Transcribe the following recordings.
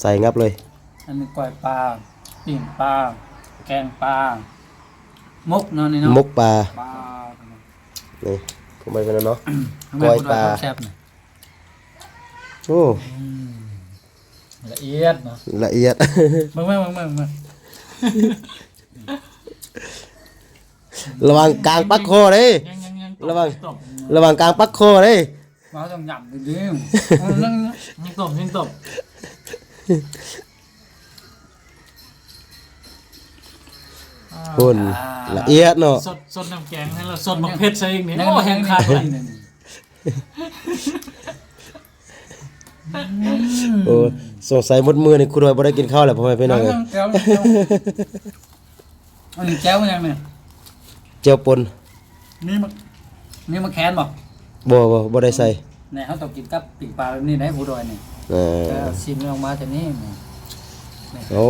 ໃສ່ງັບເລີຍ. ອັນນີ້ກ້ອຍປາ, ປີ້ງປາ, ແກງປາ, ໝົກເນາະນີ້ເນາະ, ໝົກປາ. ປາ ນີ້ ຜູ້ໃໝ່ເພິ່ນເນາະ ກ້ອຍປາ ແຊບນີ້. ໂອ້ ອືມ ລະອຽດເນາະ ລະອຽດ. ເບິ່ງໆໆໆ ລະວັງກາງປັກຄໍເດ້ ຍັງໆໆ ລະວັງ ລະວັງກາງປັກຄໍເດ້. ເຮົາຕ້ອງຫຍັບດີໆ ຍັງ ຍັງຕົ້ມ ຍັງຕົ້ມ. ພຸ້ນ ອ່າ ລະອຽດເນາະ. ສົດ ສົດນ້ຳແກງໃຫ້ລະ ສົດໝາກເຜັດໃສ່ອີກນີ້ ໂອ້ ແຮງຄັກ. ໂອ້ ສົງໄສໝົດມື້ນີ້ຄູດອຍບໍ່ໄດ້ກິນເຂົ້າແລ້ວ ພໍ່ແມ່ພີ່ນ້ອງເອີຍ. ແຈ່ວ ແຈ່ວ ອັນນີ້ແຈ່ວຫຍັງນີ້? ແຈ່ວປົ່ນ. ມີໝາກ ມີໝາກແຄນບໍ່? ບໍ່ ບໍ່ ບໍ່ໄດ້ໃສ່. ແນ່ ເຮົາຕ້ອງກິນກັບປີ້ງປາແບບນີ້ໄດ໋ ຄູດອຍນີ້. ເອີ ເອີ ຊິມອອກມາຈາກນີ້ ນີ້ ໂອ້.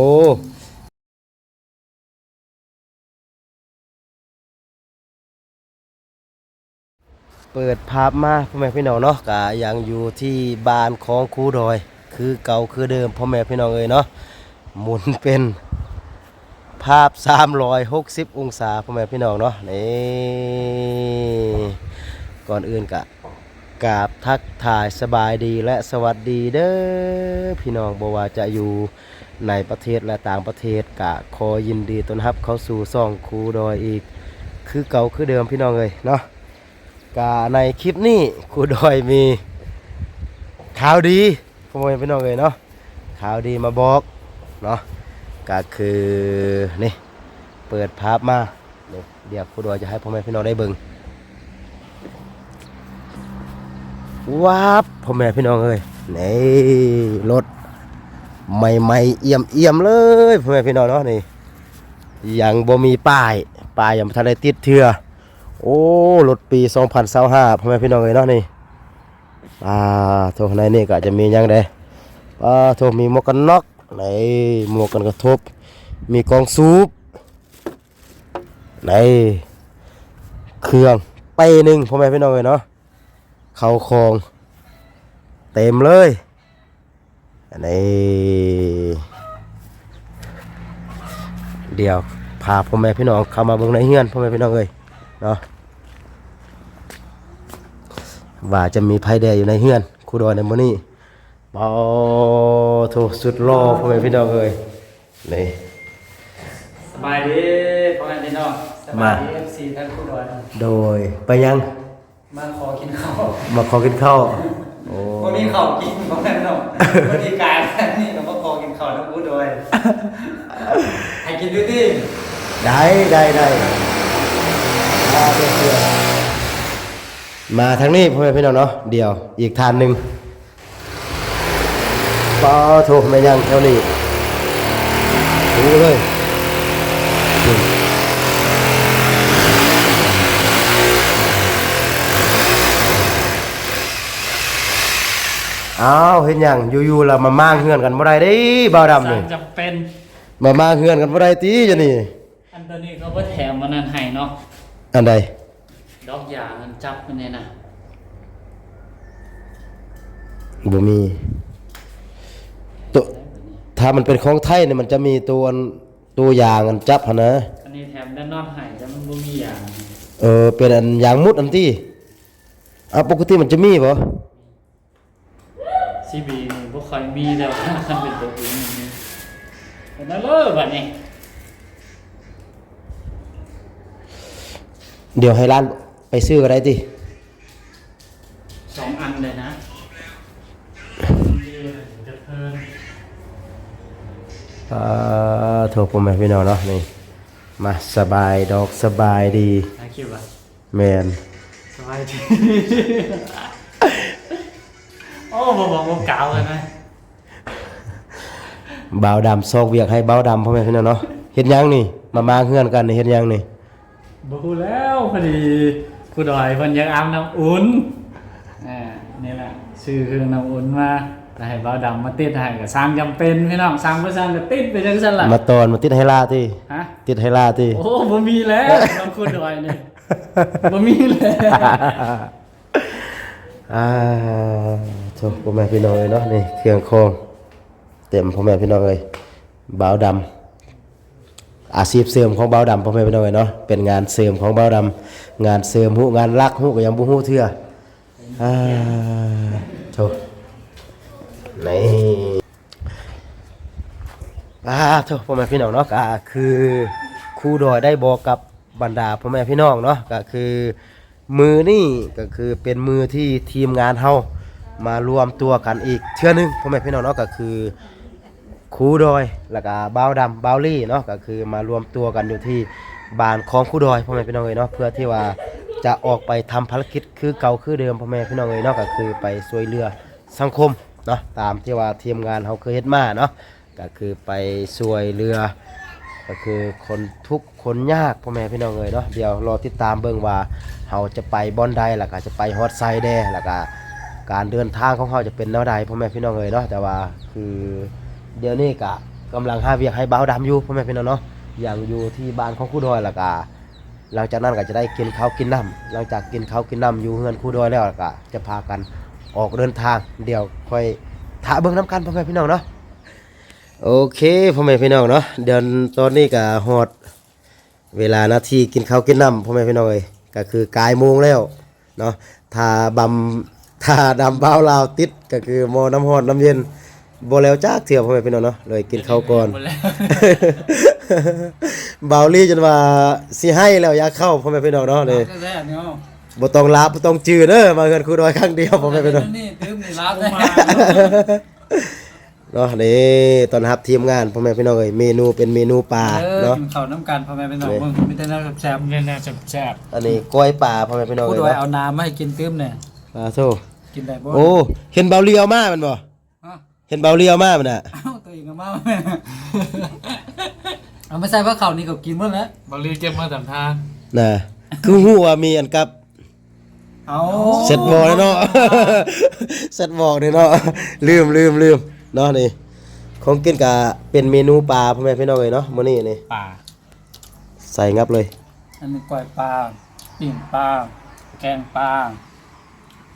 ເປີດພາບມາ ພໍ່ແມ່ພີ່ນ້ອງເນາະ ກະຍັງຢູ່ທີ່ບ້ານຂອງຄູດອຍຄືເກົ່າຄືເດີມ ພໍ່ແມ່ພີ່ນ້ອງເອີຍເນາະ. ໝູນເປັນພາບສາມຮ້ອຍຫົກສິບອົງສາ ພໍ່ແມ່ພີ່ນ້ອງເນາະ. ນີ້ ກ່ອນອື່ນກະ ກາບທັກທາຍສະບາຍດີ ແລະ ສະຫວັດດີເດີພີ່ນ້ອງ ບໍ່ວ່າຈະຢູ່ໃນປະເທດ ແລະ ຕ່າງປະເທດ ກະຂໍຍິນດີຕ້ອນຮັບເຂົ້າສູ່ຊ່ອງຄູດອຍອີກຄືເກົ່າຄືເດີມ ພີ່ນ້ອງເອີຍເນາະ. ກະໃນຄລິບນີ້ຄູດອຍມີຂ່າວດີ ພໍ່ແມ່ພີ່ນ້ອງເອີຍເນາະ, ຂ່າວດີມາບອກເນາະ ກະຄື ນີ້ ເປີດພາບມາ ນີ້ ດຽວຄູດອຍຈະໃຫ້ພໍ່ແມ່ພີ່ນ້ອງໄດ້ເບິ່ງ ວາບ ພໍ່ແມ່ພີ່ນ້ອງເອີຍ. ນີ້ ລົດໃໝ່ໆ ອຽມໆ ເລີຍ ພໍ່ແມ່ພີ່ນ້ອງເນາະ. ນີ້ ຍັງບໍ່ມີປ້າຍ ປ້າຍຍັງບໍ່ທັນໄດ້ຕິດເທື່ອ. ໂອ້ ລົດປີສອງພັນຊາວຫ້າ ພໍ່ແມ່ພີ່ນ້ອງເອີຍເນາະ. ນີ້ ອ່າ ໂທ ໃນນີ້ກໍອາດຈະມີຫຍັງເດ້ ອ່າ ໂທ ມີໝວກກັນນັອກ ນີ້ ໝວກກັນກະທົບ ມີກ່ອງສູບ ນີ້ ເຄື່ອງເປ້ໜຶ່ງ ພໍ່ແມ່ພີ່ນ້ອງເອີຍເນາະ. ເຂົ້າຂອງເຕັມເລີຍ. ອັນນີ້ ດຽວພາພໍ່ແມ່ພີ່ນ້ອງເຂົ້າມາເບິ່ງໃນເຮືອນ ພໍ່ແມ່ພີ່ນ້ອງເອີຍເນາະ ວ່າຈະມີໃຜແດ່ຢູ່ໃນເຮືອນຄູດອຍໃນມື້ນີ້. ປາໂທ ສຸດຫຼໍ່ ພໍ່ແມ່ພີ່ນ້ອງເອີຍ. ນີ້ ສະບາຍດີພໍ່ແມ່ພີ່ນ້ອງ ສະບາຍດີ ເອັຟຊີ ທາງຄູດອຍ. ໂດຍ ໄປຫຍັງ? ມາຂໍກິນເຂົ້າ ມາຂໍກິນເຂົ້າ. ໂອ້ ບໍ່ມີເຂົ້າກິນ ບໍ່ແມ່ນເນາະ ບໍ່ໄດ້ກາຍແບບນີ້ກໍມາຂໍກິນເຂົ້ານຳກູດອຍ ໃຫ້ກິນຢູ່ຕິ? ໄດ້ ໄດ້ ໄດ້ ມາທາງນີ້ ພໍ່ແມ່ພີ່ນ້ອງເນາະ. ດຽວອີກທ່ານໜຶ່ງ ປາໂທ ແມ່ນຫຍັງແຖວນີ້ ຮູ້ເລີຍ. ອ້າວ ເຮັດຫຍັງ ຢູ່ໆ ລະມາມ້າງເຮືອນກັນບໍ່ໄດ້ເດ້ ບ່າວດຳນີ້. ສາຍຈຳເປັນ ມາມ້າງເຮືອນກັນບໍ່ໄດ້ຕິ ດຽວນີ້. ອັນໂຕນີ້ເຂົາບໍ່ແຖມອັນນັ້ນໃຫ້ເນາະ. ອັນໃດ? ດອກຢາງອັນຈັບມັນນີ້ນະ ບໍ່ມີ. ໂຕ ຖ້າມັນເປັນຂອງໄທນີ້ ມັນຈະມີໂຕອັນ ໂຕຢາງອັນຈັບຫັ້ນນະ. ອັນນີ້ແຖມແຕ່ນັອດໃຫ້ ແຕ່ມັນບໍ່ມີຢາງ. ເອີ ເປັນອັນຢາງມຸດອັນຕິ. ເອົາ ປົກກະຕິມັນຈະມີບໍ່? ຊີບີນີ້ບໍ່ຄ່ອຍມີແລ້ວ ຄັນເປັນໂຕອື່ນນີ້. ເປັນແນວເລີບັດນີ້ ດຽວໃຫ້ຫຼານໄປຊື້ກໍໄດ້ຕິ ສອງອັນເລີຍນະ. ອ່າ ໂທ ພໍ່ແມ່ພີ່ນ້ອງເນາະ ນີ້ ມາ ສະບາຍດອກ ສະບາຍດີ ຖ່າຍຄລິບຫວາ? ແມ່ນ ສະບາຍດີ. ໂອ້ ບໍ່ບອກບໍ່ກ່າວກັນນະ. ບ່າວດຳຊອກວຽກໃຫ້ບ່າວດຳ ພໍ່ແມ່ພີ່ນ້ອງເນາະ. ເຮັດຫຍັງນີ້? ມາມ້າງເຮືອນກັນນີ້ ເຮັດຫຍັງນີ້? ບໍ່ຮູ້ແລ້ວ ພໍດີຄູດອຍເພິ່ນຢາກອາບນ້ຳອຸ່ນ ອ່າ ນີ້ແຫຼະ ຊື້ເຄື່ອງນ້ຳອຸ່ນມາ ແລ້ວໃຫ້ບ່າວດຳມາຕິດໃຫ້ ກໍຊ່າງຈຳເປັນພີ່ນ້ອງ ຊ່າງບໍ່ຊ່າງກໍຕິດໄປຈັ່ງຊັ້ນລະ. ມາຕອນ ມາຕິດໃຫ້ຫຼ້າຕິ? ຮະ? ຕິດໃຫ້ຫຼ້າຕິ? ໂອ້ ບໍ່ມີແລ້ວ ນ້ອງຄູດອຍນີ້ ບໍ່ມີແລ້ວ. ອ່າ ໂທ ພໍ່ແມ່ພີ່ນ້ອງເອີຍເນາະ ນີ້ເຄື່ອງຂອງ ເຕັມ ພໍ່ແມ່ພີ່ນ້ອງເອີຍ ບ່າວດຳ ອາຊີບເສີມຂອງບ່າວດຳ ພໍ່ແມ່ພີ່ນ້ອງເອີຍເນາະ ເປັນງານເສີມຂອງບ່າວດຳ ງານເສີມຮູ້ງານລັກຮູ້ກໍຍັງບໍ່ຮູ້ເທື່ອ ອາ ໂທ້ ນີ້ ອາ ໂທ້ ພໍ່ແມ່ພີ່ນ້ອງເນາະ ກະຄືຄູດອຍໄດ້ບອກກັບບັນດາພໍ່ແມ່ພີ່ນ້ອງເນາະ ກະຄື ມື້ນີ້ກໍຄືເປັນມື້ທີ່ທີມງານເຮົາມາລວມຕົວກັນອີກເທື່ອໜຶ່ງ ພໍ່ແມ່ພີ່ນ້ອງເນາະ ກໍຄືຄູດອຍ ແລ້ວກໍບ່າວດຳ ບ່າວລີເນາະ ກໍຄືມາລວມຕົວກັນຢູ່ທີ່ບ້ານຂອງຄູດອຍ ພໍ່ແມ່ພີ່ນ້ອງເອີຍເນາະ ເພື່ອທີ່ວ່າຈະອອກໄປທຳພາລະກິດຄືເກົ່າຄືເດີມ ພໍ່ແມ່ພີ່ນ້ອງເອີຍເນາະ ກໍຄືໄປຊ່ວຍເຫຼືອສັງຄົມເນາະ ຕາມທີ່ວ່າທີມງານເຮົາເຄີຍເຮັດມາເນາະ. ກໍຄືໄປຊ່ວຍເຫຼືອ ກໍຄືຄົນທຸກຄົນຍາກ ພໍ່ແມ່ພີ່ນ້ອງເອີຍເນາະ ດຽວລໍຕິດຕາມເບິ່ງວ່າເຮົາຈະໄປບ່ອນໃດ ແລ້ວກໍຈະໄປຮອດໃສແດ່ ແລ້ວກໍການເດີນທາງຂອງເຮົາຈະເປັນແນວໃດ ພໍ່ແມ່ພີ່ນ້ອງເອີຍເນາະ ແຕ່ວ່າຄືດຽວນີ້ກໍກຳລັງຫາວຽກໃຫ້ບ່າວດຳຢູ່ ພໍ່ແມ່ພີ່ນ້ອງເນາະ ຍັງຢູ່ທີ່ບ້ານຂອງຄູດອຍ ແລ້ວກໍ ຫຼັງຈາກນັ້ນກໍຈະໄດ້ກິນເຂົ້າກິນນ້ຳ ຫຼັງຈາກກິນເຂົ້າກິນນ້ຳຢູ່ເຮືອນຄູດອຍແລ້ວ ແລ້ວກໍຈະພາກັນອອກເດີນທາງ ດຽວຄ່ອຍຖ້າເບິ່ງນຳກັນ ພໍ່ແມ່ພີ່ນ້ອງເນາະ ໂອເຄ ພໍ່ແມ່ພີ່ນ້ອງເນາະ ດຽວຕອນນີ້ກໍຮອດເວລານາທີກິນເຂົ້າກິນນ້ຳ ພໍ່ແມ່ພີ່ນ້ອງເອີຍ ກໍຄືກາຍໂມງແລ້ວເນາະ ຖ້າບຳ ຖ້າດຳບ່າວລາວຕິດ ກໍຄືໝໍ້ນ້ຳຮ້ອນນ້ຳເຢັນ ບໍ່ແລ້ວຈັກເທື່ອ ພໍ່ແມ່ພີ່ນ້ອງເນາະ ເລີຍກິນເຂົ້າກ່ອນ ບໍ່ແລ້ວ ບ່າວລີຈົນວ່າຊິໄຫ້ແລ້ວຢາກເຂົ້າ ພໍ່ແມ່ພີ່ນ້ອງເນາະ ນີ້ ແຊບເນາະ ບໍ່ຕ້ອງລາບ ບໍ່ຕ້ອງຈື່ເດີ ມາເຮືອນຄູດອຍຄັ້ງດຽວ ພໍ່ແມ່ພີ່ນ້ອງ ນີ້ຕື່ມນີ້ລາບ ເນາະ ນີ້ຕ້ອນຮັບທີມງານ ພໍ່ແມ່ພີ່ນ້ອງເອີຍ ເມນູເປັນເມນູປາເນາະ ກິນເຂົ້ານຳກັນ ພໍ່ແມ່ພີ່ນ້ອງ ເບິ່ງມີແຕ່ແນວແຊບໆ ມີແຕ່ແນວແຊບໆ ອັນນີ້ກ້ອຍປາ ພໍ່ແມ່ພີ່ນ້ອງເອີຍ ຄູດອຍເອົານ້ຳມາໃຫ້ກິນຕື່ມແດ່ ປາໂທ້ ກິນໄດ້ບໍ່ ໂອ້ ເຫັນບ່າວລີເອົາມາແມ່ນບໍ່ ຮະ ເຫັນບ່າວລີເອົາມາແມ່ນນະ ເອົາ ຕົວເອງເອົາມາ ເອົາມາໃສ່ພາເຂົ້ານີ້ກໍກິນໝົດແລ້ວ ບ່າວລີເກັບມາຕາມທາງ ນະ ຄືຮູ້ວ່າມີອັນກັບ ເອົາ ເຊັດບອກເນາະ ເຊັດບອກເດ້ເນາະ ລືມ ລືມ ລືມເນາະ ນີ້ ຂອງກິນກະເປັນເມນູປາ ພໍ່ແມ່ພີ່ນ້ອງເອີຍເນາະ ມື້ນີ້ນີ້ ປາ ໃສ່ງັບເລີຍ ອັນນີ້ກ້ອຍປາ ປີ້ງປາ ແກງປາ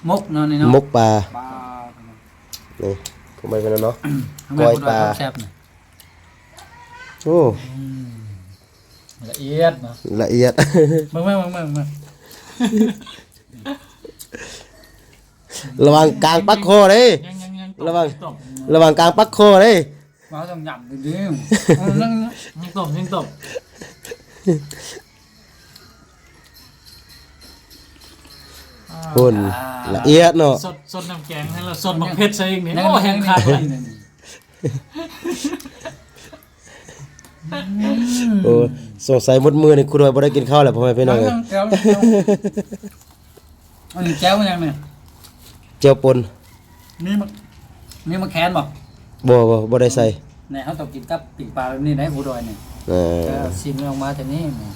ໝົກເນາະ ນີ້ເນາະ ໝົກປາ ປາ ນີ້ ພໍ່ແມ່ພີ່ນ້ອງເນາະ ກ້ອຍປາ ແຊບນີ້ ໂອ້ ອືມ ລະອຽດເນາະ ລະອຽດ ເບິ່ງ ເບິ່ງ ເບິ່ງ ເບິ່ງ ເບິ່ງ ລະວັງກາງປັກຄໍເດ້ ຍັງ ຍັງ ຍັງ ລະວັງ ລະວັງກາງປັກຄໍເດ້ ເວົ້າຕ້ອງຫຍັບດີໆ ຍັງຕົ້ມ ຍັງຕົ້ມ ພຸ້ນ ອ່າ ລະອຽດເນາະ ສົດ ສົດນ້ຳແກງໃຫ້ລະ ສົດໝາກເຜັດໃສ່ອີກນີ້ ໂອ້ ແຮງຄັກ ໂອ້ ສົງໄສໝົດມື້ນີ້ຄູດອຍບໍ່ໄດ້ກິນເຂົ້າແລ້ວ ພໍ່ແມ່ພີ່ນ້ອງເອີຍ ອັນນີ້ແຈ່ວຫຍັງນີ້ ແຈ່ວປົ່ນ ມີໝາກ ມີໝາກແຄນບໍ່ ບໍ່ ບໍ່ ບໍ່ໄດ້ໃສ່ ແນ່ ເຮົາຕ້ອງກິນກັບປີ້ງປາແບບນີ້ໄດ໋ ຄູດອຍນີ້ ເອີ ເອີ ຊິມອອກມາແຕ່ນີ້ ນີ້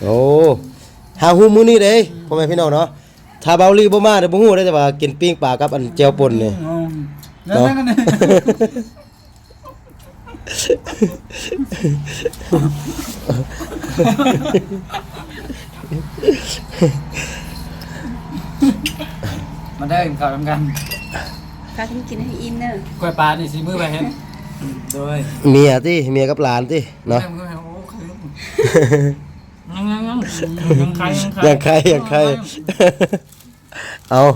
ໂອ້ ຫາຮູ້ມື້ນີ້ເດ້ ພໍ່ແມ່ພີ່ນ້ອງເນາະ ຖ້າບ່າວລີບໍ່ມາເດ້ ບໍ່ຮູ້ເດ້ ແຕ່ວ່າກິນປີ້ງປາກັບອັນແຈ່ວປົ່ນນີ້ ອືມ ເນາະ ແມ່ນໆ ອັນນີ້ ມາເດີ ກິນເຂົ້ານຳກັນ ພາກັນກິນໃຫ້ອີ່ມເດີ ກ້ອຍປານີ້ສີມືໃຜເຮັດ ໂດຍ ເມຍຕິ ເມຍກັບຫຼານຕິເນາະ ໂອ້ ຍັງ ຍັງ ຍັງ ຍັງໄຂ່ ຍັງໄຂ່ ຍັງໄຂ່ ເອົາ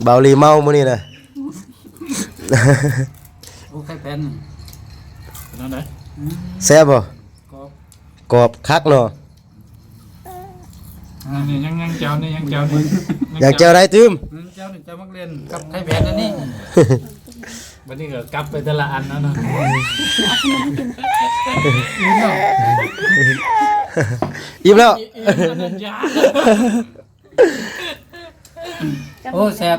ເບົາລີເມົາມື້ນີ້ນະ ໂອ້ ໄຂ່ແຜ່ນ ເປັນແນວໃດ ອືມ ແຊບບໍ່ ກອບ ກອບຄັກເນາະ ອ່າ ນີ້ຍັງ ຍັງແຈ່ວນີ້ ຍັງແຈ່ວນີ້ ຍັງແຈ່ວໄດ້ຕື່ມ ຍັງແຈ່ວນີ້ ແຈ່ວໝາກເລັ່ນກັບໄຂ່ແຜ່ນອັນນີ້ ບັດນີ້ກໍກັບໄປແຕ່ລະອັນແລ້ວເນາະ ອີ່ມແລ້ວ ອີ່ມແລ້ວ ອີ່ມແລ້ວ ໂອ້ ແຊບ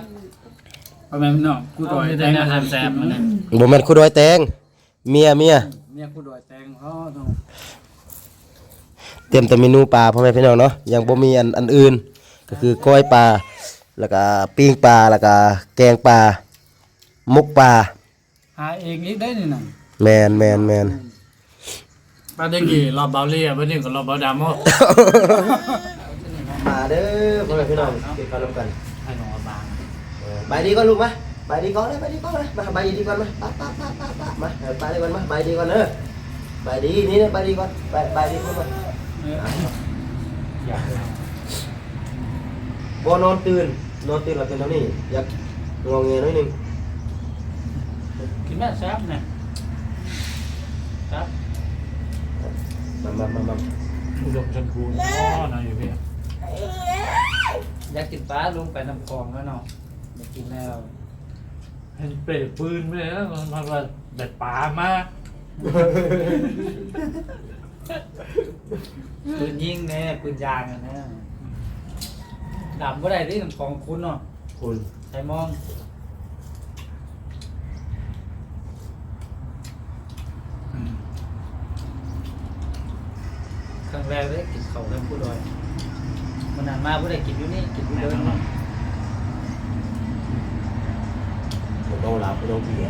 ພໍ່ແມ່ພີ່ນ້ອງ ຄູດອຍແຕ່ງອາຫານແຊບມື້ນີ້ ບໍ່ແມ່ນຄູດອຍແຕ່ງ ເມຍ ເມຍ ເມຍຄູດອຍແຕ່ງ ອໍ ຕຽມແຕ່ເມນູປາ ພໍ່ແມ່ພີ່ນ້ອງເນາະ ຍັງບໍ່ມີອັນ ອັນອື່ນ ກໍຄືກ້ອຍປາ ແລ້ວກະປີ້ງປາ ແລ້ວກະແກງປາ ໝົກປາ ຫາເອງອີກໄດ໋ນີ້ນະ ແມ່ນ ແມ່ນ ແມ່ນ ປາເດັກກີ້ລອບເບົາເລຍ ບັດນີ້ກໍລອບເບົາດຳ ມາເດີພໍ່ແມ່ພີ່ນ້ອງ ກິນເຂົ້ານຳກັນ ໃຫ້ນ້ອງມາ ເອີ ບາຍດີກ່ອນລູກມາ ໄປດີກ່ອນເດີ ໄປດີກ່ອນເດີ ມາ ໄປດີກ່ອນ ມາ ປະ ປະ ມາ ເອີ ໄປດີກ່ອນ ມາ ໄປດີກ່ອນເດີ ໄປດີ ນີ້ເດີ ໄປດີກ່ອນ ໄປ ໄປດີກ່ອນ ມາ ເອີ ບໍ່ນອນຕື່ນ ນອນຕື່ນແລ້ວເປັນແນວນີ້ ຢາກງໍແງໜ້ອຍໜຶ່ງ ກິນແມ່ແຊບນະ ແຊບ ມາ ມາ ມາ ມາ ອຸດົມສົມບູນເນາະ ນາຢູ່ພີ້ ຢາກກິນປາ ລົງໄປນ້ຳຂອງແລ້ວເນາະ ໄດ້ກິນແລ້ວ ເຫັນເປ້ປືນໄປແລ້ວ ມັນວ່າໄດ້ປາມາ ປືນຍິງແດ່ ປືນຢາງຫັ້ນນະ ດຳບໍ່ໄດ້ເດ້ ນ້ຳຂອງຂຸ່ນເນາະ ຂຸ່ນ ໃສ່ມອງ. ຄັ້ງແລກເດ້ກິນເຂົ້າເຮືອນຜູ້ດອຍ ມື້ນັ້ນມາບໍ່ໄດ້ກິນຢູ່ນີ້ ກິນຢູ່ເດີ່ນ ບໍ່ຕ້ອງລາວ ບໍ່ຕ້ອງເສຍ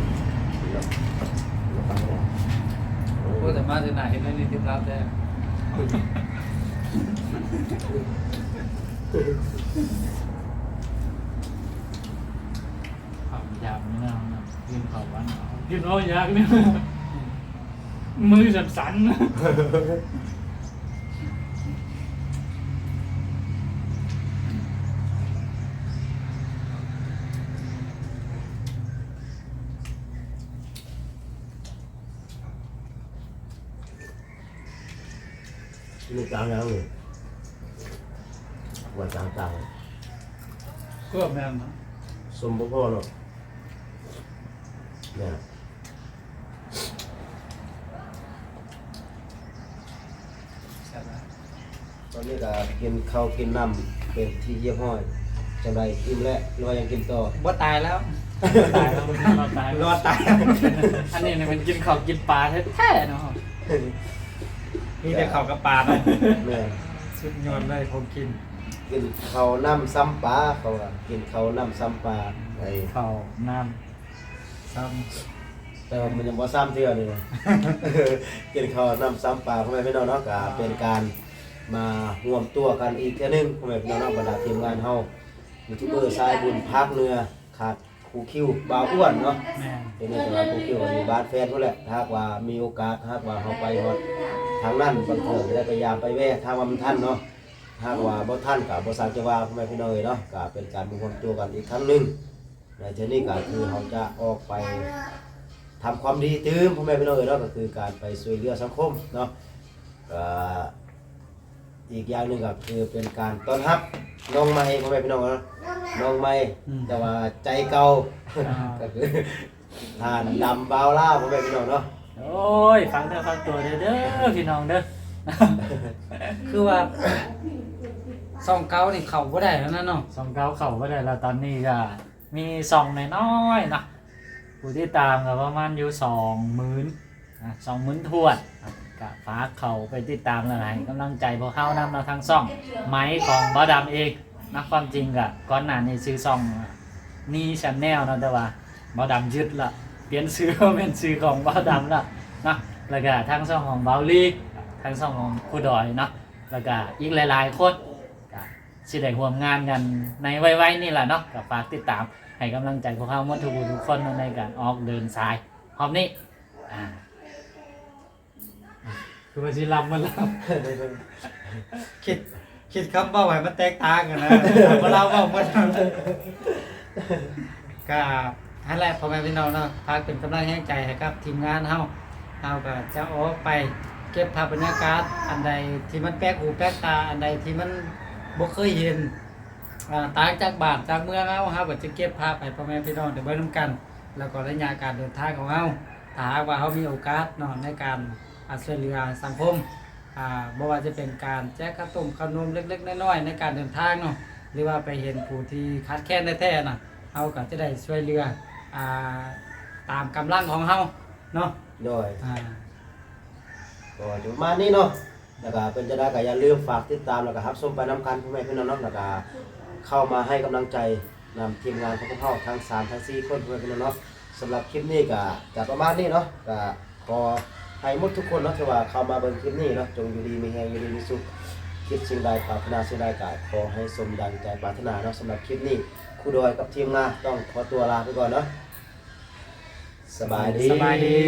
ໂອ້ ແຕ່ມາເທື່ອໜ້າເຮັດແນວນີ້ຕິດລາວແທ້ ຄວາມຢາກນີ້ນະ ກິນເຂົ້າຫວານ ກິນເຂົ້າຢາກນີ້ ມືສັ່ນໆ ມີຈານຫຍັງນີ້ ວ່າຈານຕ່າງ ເກືອບແມ່ນນະ ສົມບໍ່ພໍເນາະ ແມ່ນ ຕອນນີ້ກໍກິນເຂົ້າກິນນ້ຳເປັນທີ່ຮຽບຮ້ອຍ ຈັ່ງໃດ ອີ່ມແລ້ວ ຫຼືວ່າຍັງກິນຕໍ່? ບໍ່ຕາຍແລ້ວ ຕາຍແລ້ວ ລອດຕາຍ ລອດຕາຍ ອັນນີ້ນີ້ມັນກິນເຂົ້າກິນປາແທ້ໆເນາະ ມີແຕ່ເຂົ້າກັບປາເນາະ ແມ່ນ ສຸດຍອດເລີຍຂອງກິນ ກິນເຂົ້ານ້ຳຊຳປາ ເຂົາວ່າກິນເຂົ້ານ້ຳຊຳປາ ເຂົ້ານ້ຳ ຊ້ຳ ແຕ່ວ່າມັນຍັງບໍ່ຊ້ຳເທື່ອນີ້ນະ ກິນເຂົ້ານ້ຳຊ້ຳປາ ພໍ່ແມ່ພີ່ນ້ອງເນາະ ກໍເປັນການມາລວມຕົວກັນອີກເທື່ອໜຶ່ງ ພໍ່ແມ່ພີ່ນ້ອງເນາະ ບັນດາທີມງານເຮົາ ຢູທູບເບີສາຍບຸນພາກເໜືອ ຂາດຄູຄິວບ່າວອ້ວນເນາະ ແມ່ນ ເປັນແຕ່ວ່າຄູຄິວຢູ່ບ້ານແຟນພຸ້ນແຫຼະ ຖ້າຫາກວ່າມີໂອກາດ ຖ້າຫາກວ່າເຮົາໄປຮອດທາງນັ້ນ ບາງເທື່ອກໍໄດ້ໄປຢາມໄປແວ່ ຖ້າວ່າມັນທັນເນາະ ຖ້າຫາກວ່າບໍ່ທັນກໍບໍ່ສາມາດຈະວ່າ ພໍ່ແມ່ພີ່ນ້ອງເອີຍເນາະ ກໍເປັນການມາລວມຕົວກັນອີກຄັ້ງໜຶ່ງ. ແລະ ເທື່ອນີ້ກໍຄືເຮົາຈະອອກໄປທຳຄວາມດີຕື່ມ ພໍ່ແມ່ພີ່ນ້ອງເອີຍເນາະ ກໍຄືການໄປຊ່ວຍເຫຼືອສັງຄົມເນາະ ກໍອີກຢ່າງໜຶ່ງກໍຄືເປັນການຕ້ອນຮັບນ້ອງໃໝ່ ພໍ່ແມ່ພີ່ນ້ອງເນາະ ນ້ອງໃໝ່ ອືມ ແຕ່ວ່າໃຈເກົ່າ ອ່າ ກໍຄືທ່ານດຳບ່າວລາວ ພໍ່ແມ່ພີ່ນ້ອງເນາະ ໂອ້ຍ ຝາກເນື້ອຝາກຕົວເດີ ເດີພີ່ນ້ອງເດີ ຄືວ່າຊ່ອງເກົ່ານີ້ເຂົ້າບໍ່ໄດ້ແລ້ວນະເນາະ ຊ່ອງເກົ່າເຂົ້າບໍ່ໄດ້ແລ້ວ ຕອນນີ້ກໍ ມີຊ່ອງນ້ອຍໆເນາະ ຜູ້ຕິດຕາມກໍປະມານຢູ່ສອງໝື່ນ ອ່າ ສອງໝື່ນຖ້ວນ ກໍຝາກເຂົ້າໄປຕິດຕາມ ແລະ ໃຫ້ກຳລັງໃຈພວກເຮົານຳເນາະ ທາງຊ່ອງໃໝ່ຂອງບ່າວດຳເອງເນາະ ຄວາມຈິງກໍກ່ອນໜ້ານີ້ຊື່ຊ່ອງ ນີແຊນແນວເນາະ ແຕ່ວ່າບ່າວດຳຍຶດລະ ປ່ຽນຊື່ມາເປັນຊື່ຂອງບ່າວດຳລະເນາະ ແລ້ວກໍທາງຊ່ອງຂອງບ່າວລີ ທາງຊ່ອງຂອງຄູດອຍເນາະ ແລ້ວກໍອີກຫຼາຍໆຄົນ ກໍ ຊິໄດ້ຮ່ວມງານກັນໃນໄວໆນີ້ລະເນາະ ກໍຝາກຕິດຕາມໃຫ້ກຳລັງໃຈພວກເຮົາໝົດທຸກຜູ້ທຸກຄົນເນາະ ໃນການອອກເດີນສາຍຮອບນີ້ ອ່າ ຄືວ່າຊິລຳມາລຳ ຄິດ ຄິດຄຳເວົ້າໃຫ້ມັນແຕກຕ່າງກັນນະ ບໍ່ລາວເວົ້າໝົດ ກໍຫັ້ນແຫຼະ ພໍ່ແມ່ພີ່ນ້ອງເນາະ ຝາກເປັນກຳລັງແຮງໃຈໃຫ້ກັບທີມງານເຮົາ ເຮົາກໍຈະອອກໄປເກັບພາບບັນຍາກາດ ອັນໃດທີ່ມັນແປກຫູແປກຕາ ອັນໃດທີ່ມັນບໍ່ເຄີຍເຫັນ ອ່າ ຕ່າງຈາກບ້ານຈາກເມືອງເຮົາ ເຮົາກໍຈະເກັບພາບໃຫ້ພໍ່ແມ່ພີ່ນ້ອງໄດ້ເບິ່ງນຳກັນ ແລ້ວກໍໄລຍະການເດີນທາງຂອງເຮົາ ຖ້າຫາກວ່າເຮົາມີໂອກາດເນາະ ໃນການ ອ່າ ຊ່ວຍເຫຼືອສັງຄົມ ອ່າ ບໍ່ວ່າຈະເປັນການແຈກເຂົ້າຕົ້ມເຂົ້າໜົມເລັກໆນ້ອຍໆ ໃນການເດີນທາງເນາະ ຫຼືວ່າໄປເຫັນຜູ້ທີ່ຂາດແຄນແທ້ໆນະ ເຮົາກໍຈະໄດ້ຊ່ວຍເຫຼືອ ອ່າ ຕາມກຳລັງຂອງເຮົາເນາະ ໂດຍ ອ່າ ກໍຈະປະມານນີ້ເນາະ ແລ້ວກໍເປັນຈັ່ງໃດກໍຢ່າລືມຝາກຕິດຕາມ ແລ້ວກໍຮັບຊົມໄປນຳກັນ ພໍ່ແມ່ພີ່ນ້ອງເນາະ ແລ້ວກໍເຂົ້າມາໃຫ້ກຳລັງໃຈນຳທີມງານຂອງພວກເຮົາທັງສາມທັງສີ່ຄົນ ພໍ່ແມ່ພີ່ນ້ອງເນາະ ສຳລັບຄລິບນີ້ກໍຈະປະມານນີ້ເນາະ ກໍຂໍໃຫ້ໝົດທຸກຄົນເນາະ ທີ່ວ່າເຂົ້າມາເບິ່ງຄລິບນີ້ເນາະ ຈົ່ງຢູ່ດີມີແຮງ ຢູ່ດີມີສຸກ ຄິດສິ່ງໃດປາດຖະໜາສິ່ງໃດກໍຂໍໃຫ້ສົມດັ່ງໃຈປາດຖະໜາເນາະ ສຳລັບຄລິບນີ້ ຄູດອຍກັບທີມງານຕ້ອງຂໍຕົວລາໄປກ່ອນເນາະ. ສະບາຍດີ. ສະບາຍດີ.